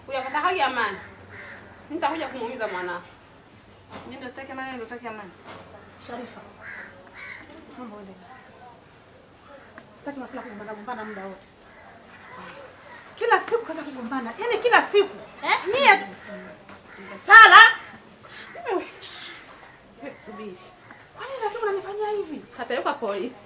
Huyu apata haki amani. Nitakuja kumuumiza mwanao. Mimi ndo sitaki amani, ndo sitaki amani. Sharifa. Mambo uende. Sitaki masuala kugombana gombana muda wote. Kila siku kaza kugombana. Yaani kila siku. Eh? Nyie tu. Sala. Wewe. Wewe subiri. Kwa nini lakini unanifanyia hivi? Kapelekwa polisi.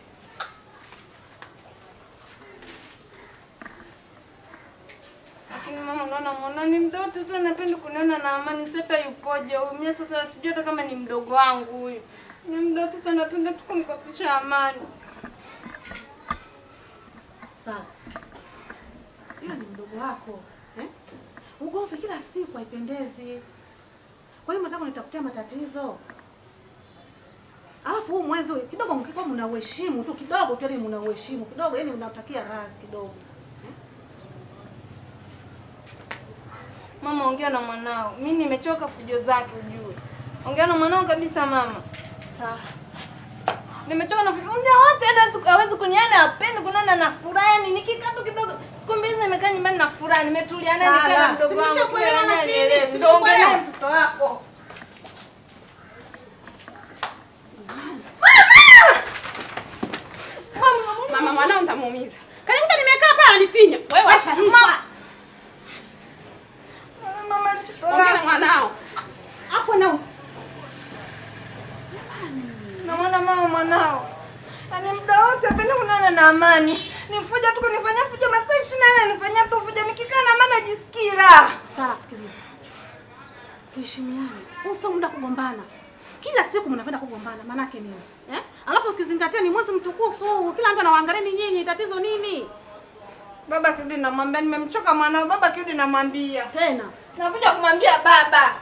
Lakini mama unaona mwana ni mdoto tu anapenda kuniona na amani sasa yupoje huyu? Mimi sasa sijui hata kama ni mdogo wangu huyu. Ni mdoto tu anapenda tu kunikosesha amani. Sawa. Yule ni mdogo wako, eh? Ugomvi kila siku haipendezi. Kwa nini unataka kunitafutia matatizo? Alafu huu mwezi kidogo mkiko mnauheshimu tu kidogo tu, yani mnauheshimu kidogo, yani mnatakia raha kidogo. Mama ongea na mwanao. Mimi nimechoka fujo zake ujue. Ongea na mwanao kabisa mama. Sawa. Nimechoka na fujo. Muda wote hawezi kuniana, hapendi kuniona na furaha. Yaani nikikaa tu kidogo siku mbili nimekaa nyumbani na furaha, nimetulia naye nikaa na mdogo wangu. Nimeshakuelewa lakini ndio ongea naye mtoto wako. Mama mwanao nitamuumiza. Kanikuta nimekaa pale alifinya. Wewe washa. Mama. Mama ongea na mwanao. Afu nao. Naona mama mwanao. Yaani muda wote hapendi kuniona na amani. Nifuja tu kunifanyia fujo masaa 24 nifanyia tu fujo nikikaa na amani najisikii raha. Sawa sikiliza. Tuheshimiane. Sio muda kugombana. Kila siku mnapenda kugombana maana yake nini? Eh? Alafu ukizingatia ni mwezi mtukufu, kila mtu anawaangalia ni nyinyi, tatizo nini? Baba kirudi namwambia nimemchoka mwanao, baba kirudi namwambia. Tena. Nakuja kumwambia baba.